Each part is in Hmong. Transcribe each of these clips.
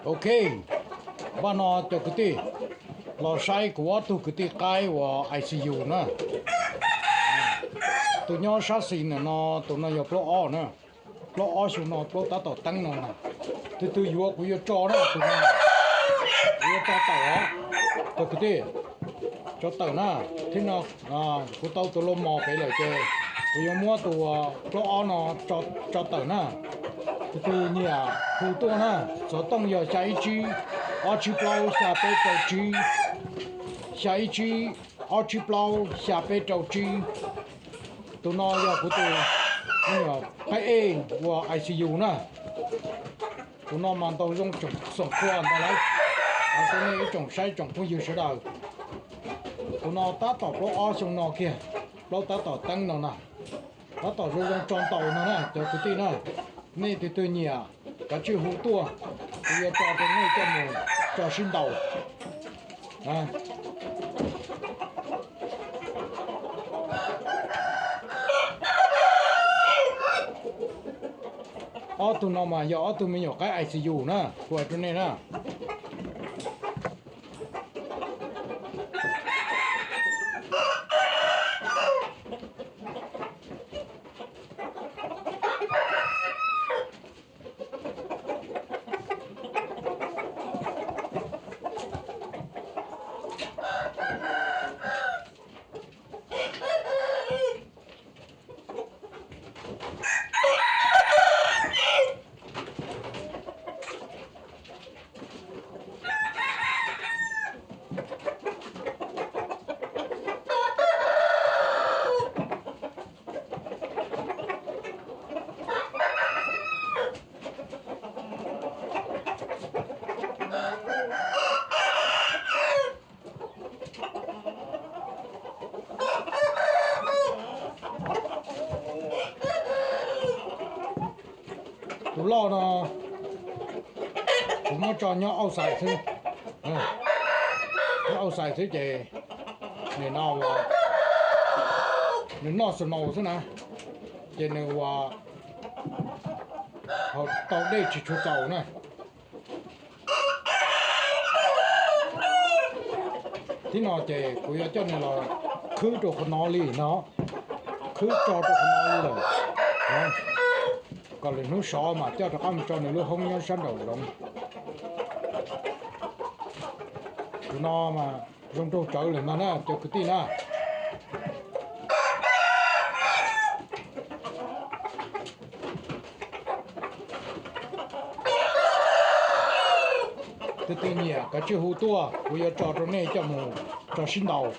Ok, npaj no cov kwv tij, los saib kuv ob tug kwv tij qaib uas I C U na. Tus nyob sab xis ntawm no, tus no yog plaub ob na. Plaub ob xyoo no plaub tab tom teeb no na. Tus twg yuav kuv yuav tso na, tus no kuv yuav tso tawm os. Cov kwv tij, tso tawm na. Thib no kuv tau tus lau mos pem lawm ces kuv yuav muab tus plaub ob no tso tawm na. Tus twg nyiam hu tuaj na. Xov tooj yog xya ib tsib ob tsib plaub xya peb rau tsib, xya ib tsib ob tsib plaub xya peb rau tsib. Tus no yog kuv tus me nyuam qaib ej uas I C U na. Tus no mas ntaus zoo tsoom xoom qhua ntag lauj. Rau nej ib tsoom saib tsoom phooj ywg sawv daws, tus no tab tom plaub ob xyoo no kiag, plaub tab tom teeb no na, tab tom zoo zoo tso ntaus no na cov kwv tij na. Nej tus twg nyiam kav tsij hu tuaj, kuv yuav tso rau nej coj mus tso sib ntaus. Ob tug no mas yog ob tug me nyuam qaib I C U na, kuv hais rau nej na. Tus loj no kuv muab tso nyob auj xais xwb, nyob auj xais xwb ces nws no, nws noj snow xwb na, ces nws ua tau dej tsis tshua txaus na. Thib no ces kuv yuav coj nws los khwb rau qhov no li no, khwb tso rau qhov no li lawm, kom lwm hnub sov mas coj rov qab mus tso nws lub hoob nyob sab nraum zoov. Tus no mas zoo nraug tsawv lawm ntag na cov kwv tij na. Tus twg nyiam kav tsij hu tuaj, kuv yuav tso rau nej coj mus tso sib ntaus.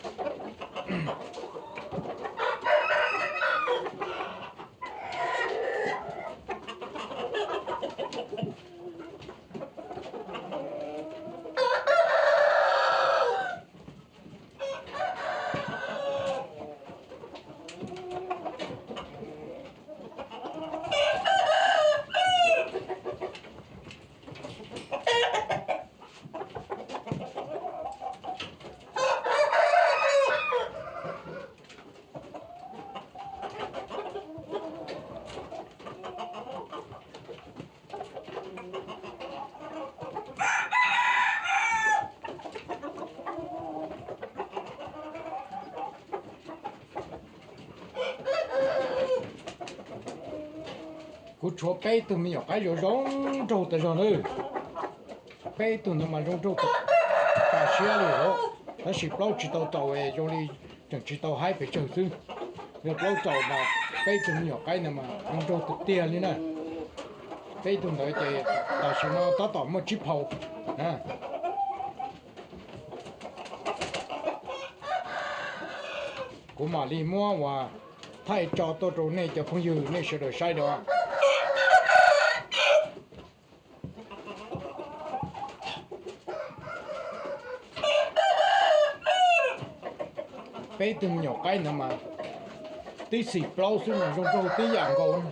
Kuv tshuav peb tug me nyuam qaib zoo zoo nraug tas zog na. Peb tug ntawd mas zoo nraug tas siab li os, tab sis plaub tsis tau txaus es zoo li tseem tsis tau haib pes tsawg xwb. Yog plaub txaus mas peb tug me nyuam qaib ntawd mas zoo nraug tiag tiag li na. Peb tug ntawd ces tam sim no tab tom muaj tsib phau. Kuv mam li muab uas thaij tso tuaj rau nej cov phooj ywg nej sawv daws saib dua. Peb tug me nyuam qaib ntawd mas tib xim plaub xwb mas zoo nraug tib yam nkaus.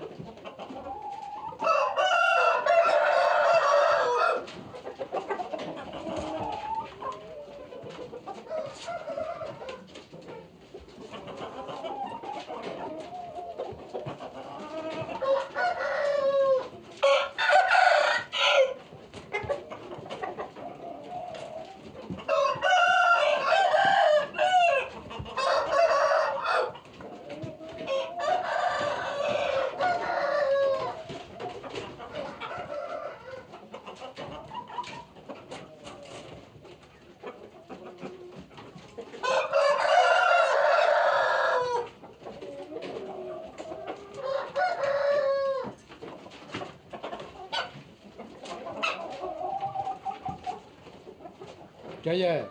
Cov yawg,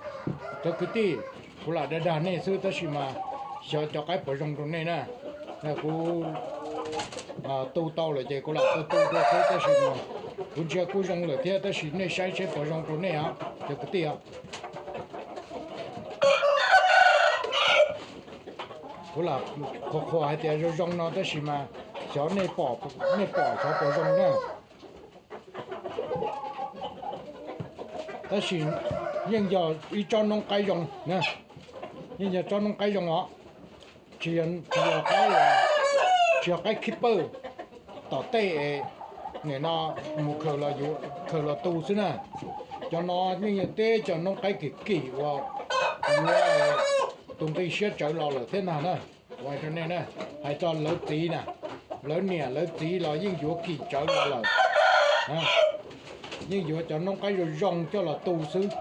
cov kwv tij, kuv lam dag dag nej xwb tab sis mas xyov cov qaib pom zoo rau nej na. Kuv tu tau lawm ces kuv lam tu tu rau xwb tab sis mas kuv ntsia kuj zoo lawm thiab tab sis nej saib seb pom zoo rau nej os cov kwv tij os. Kuv lam qhuas qhuas hais tias zoo zoo no tab sis mas xyov nej pom, nej pom xyov pom zoo na. Tab sis yeej yog ib tsob noob qaib zoo, yeej yog tsob noob qaib zoo os. Tsis yog, tsis yog qaib khib pawj tom tej, nim no mus khaws los tu xwb na. Cov no yeej yog tib cov noob qaib kim kim uas yuav tus nqi siab tsawv los lawm thiab ntag na. Ua rau nej na, hais txog lawv txiv na, lawv niam lawv txiv los yeej yuav kim tsawv los lawm, yeej yuav cov noob qaib zoo zoo coj los tu xwb.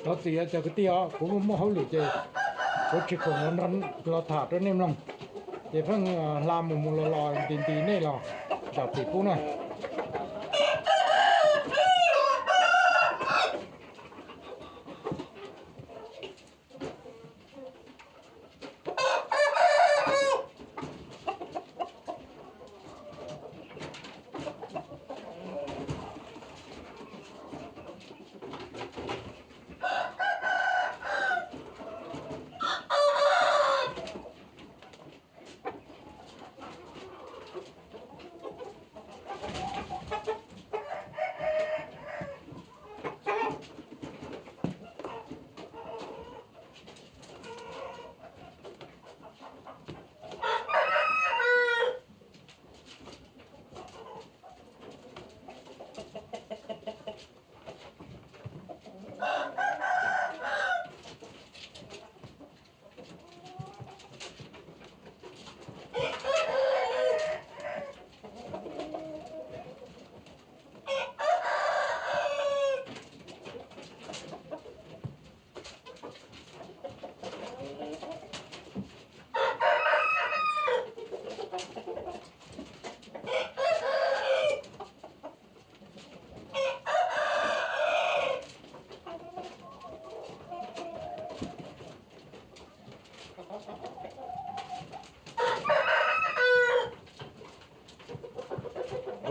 Thov txim cov kwv tij os, kuv muaj muaj hauj lwm ces kuv tsis khoom los tham rau nej mloog, ces pheej hla mus mus los los nti nti nej los zam txim pub na.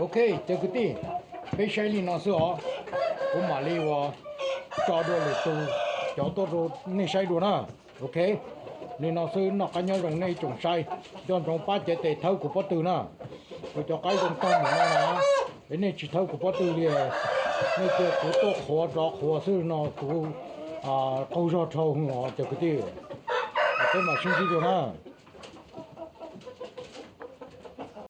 Ok, cov kwv tij, peb saib li no xwb os. Kuv mam li ua tso dua lwm tus cov tuaj rau nej saib dua na. Ok, li no xwb, noj qab nyob zoo nej tsoom saib, nco ntsoov pab cev tes thawb kuv pob tw na. Kuv cov qaib zoo tag mus no na, es nej tsis thawb kuv pob tw li, nej cia kuv tuaj qhuav rov qhuav xwb no kuv qaug zog dhau hwv os cov kwv tij. Peb mam sib ntsib dua na.